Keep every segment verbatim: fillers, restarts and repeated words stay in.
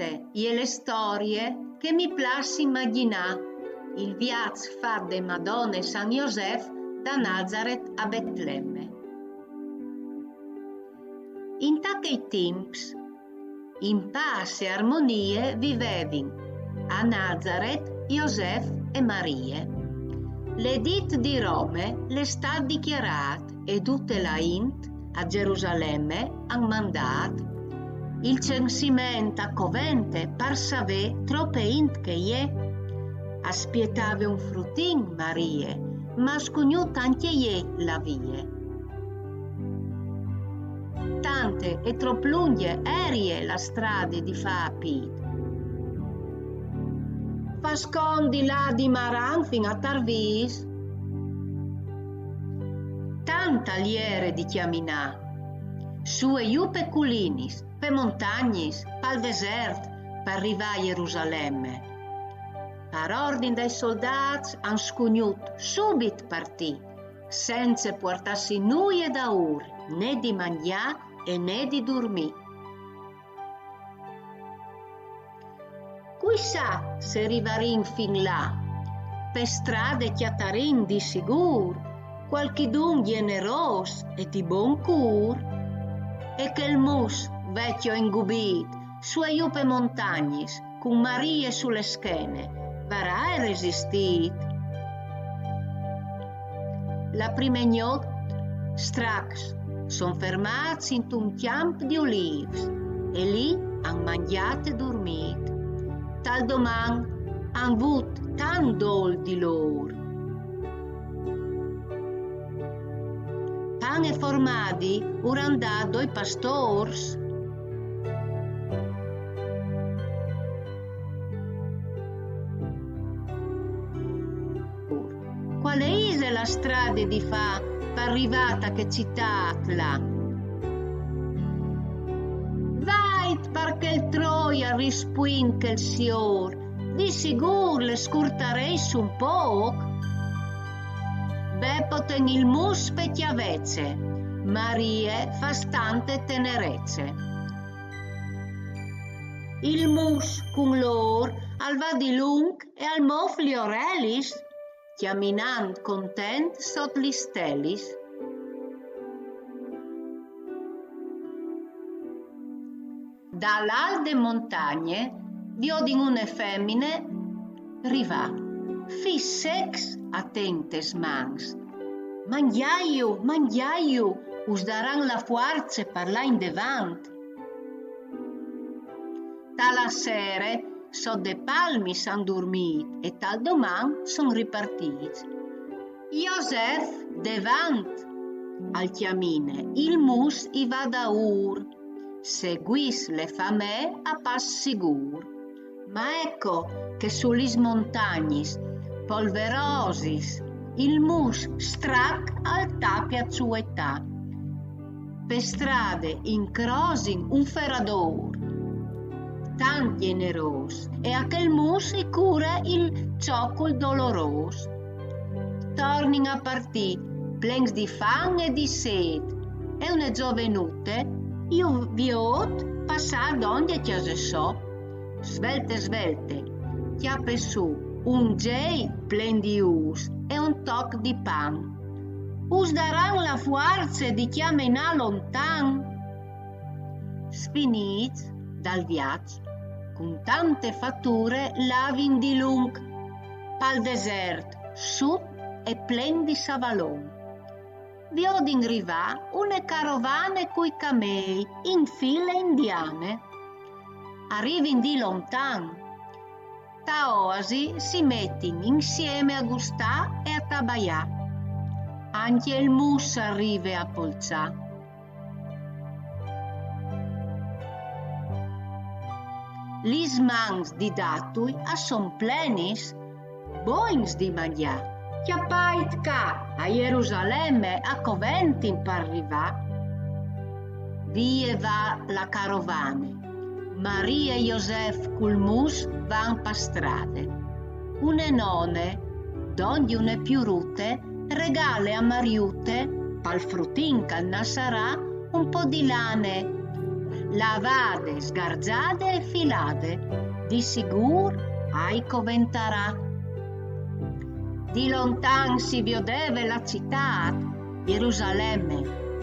Cheste e je la storie che mi plâs imagjinâ, il viaç fat de Madone e San Josef da Nazaret a Betlemme. Inta chei timps, in pâs e armonie vivevin a Nazaret Josef e Marie. L'edit di Rome l'è stât dichiarât e dute la int a Gerusalemme a àn mandât. Il censiment a covente par savê trope int che e je. A spietave un frutin Marie, ma a scugnût ancje jê la vie. Tante e trop lungje e jere la strade di fâ a pît. Fascon di là di Maran fin a Tarvîs. Tant al jere di cjaminâ, sù e jù pe culinis, pe montagnis, pal desert, par rivâ a Jerusalemme. Par ordin dai soldâts a àn scugnût subit partî, cence puartâsi nuie daûr, né di mangjâ e né di durmî. Cui sa se rivarìn fin là? Pe strade cjatarìn di sigûr cualchidun gjenerôs e di bon cûr. E chel mus vecjo e ingubît, sù e jù pe montagnis, cun Marie su le schene, varà resistît? La prime gnot, stracs, a son fermâts intun cjamp di ulîfs e li a àn mangjât e durmît. Tal doman a àn vût tant dôl di lôr. Pan e formadi ur àn dât doi pastôrs. Cuale ise la strade di fâ par rivâ ta chê citât là? Vait par chel troi, al rispuint chel siôr, di sigûr le scurtarês un pôc. Bepo ten il mus pe cjavece, Marie fâs tante tenerece. Il mus cun lôr al va dilunc e al môf li orelis, cjaminant content sot lis stelis. Da l'alt de montagne viodìn une femine rivâ, fîs secs a ten tes mans. Mangjaiju, mangjaiju, us daran la fuarce par lâ indevant. Ta la sere sot de palmis a àn durmît e tal doman a son ripartîts. Josef devant al cjamine, il mus i va daûr, seguìs le famee a pas sigûr. Ma eco che su lis montagnis polverosis il mus strac al tache a zuetâ. Pe strade a incrosin un feradôr, tant gjenerôs, e a chel mus i cure il zocul dolorôs. Tornin a partî, plens di fam e di sêt, e une zovenute ju viôt passâ dongje cjase sô. Svelte svelte, cjape sù un zei plen di ûfs e un toc di pan. Us daran la fuarce di cjaminâ lontan. Sfinîts dal viaç, cun tante fature lavin dilunc pal desert sut e plen di savalon. Viodin rivâ une carovane cui camei in file indiane. A rivin di lontan. Ta oasi si metin insieme a gustâ e a tabaiâ. Ancje il mus al rive a polzâ. Lis mans di datui a son plenis, bogns di mangjâ. Cjapait ca a Jerusalemme a coventin par rivâ. Vie va la carovane. Marie e Josef cul mus van pa strade. Une none, dongje une piurute, regale a Mariute, pal frutin che al nassarà, un pôc di lane. lavade, sgarzade e filade, di sigûr a i coventarà. Di lontan si viodeve la citât, Jerusaleme,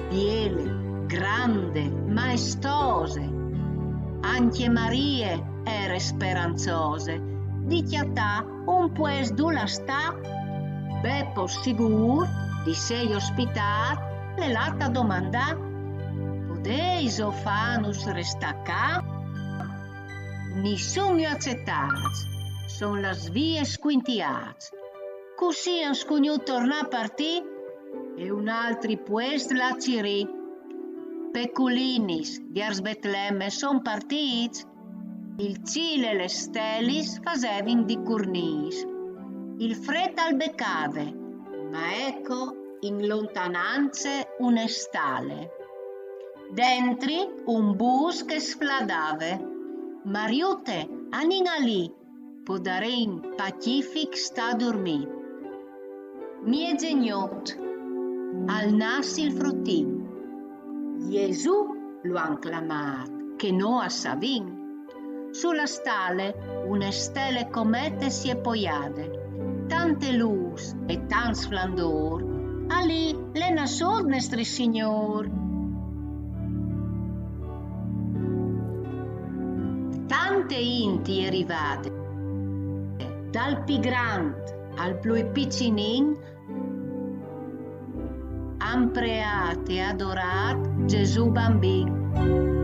biele, grande, maestose. Ancje Marie e jere speranzose di cjatâ un puest dulà stâ. Bepo sigûr, di sei ospitât, le à lât a domandâ: «Podêso fânus restâ ca?» «Ni son acetâts, son lâts vie scuintiâts.» Cussì a àn scugnût tornâ a partî e un altri puest lâ a cirî. Pe culinis viers Betleme a son partîts. Il cîl e lis stelis a fasevin di curnîs. Il frêt al becave, ma eco in lontanance une stale. Dentri un bûs che sfladave. «Mariute, anìn alì, podarìn pacific stâ a durmî.» Miezegnot, al nas il frutin. Jesù lu àn clamât, che nô a savìn. Su la stale une stele comete si è poiade. Tante lûs e tant sflandôr, alì al è nassût nestri Signôr. Tante int e je rivade, dal pi grant al plui picinin, a àn preât e adorât Gesù Bambin.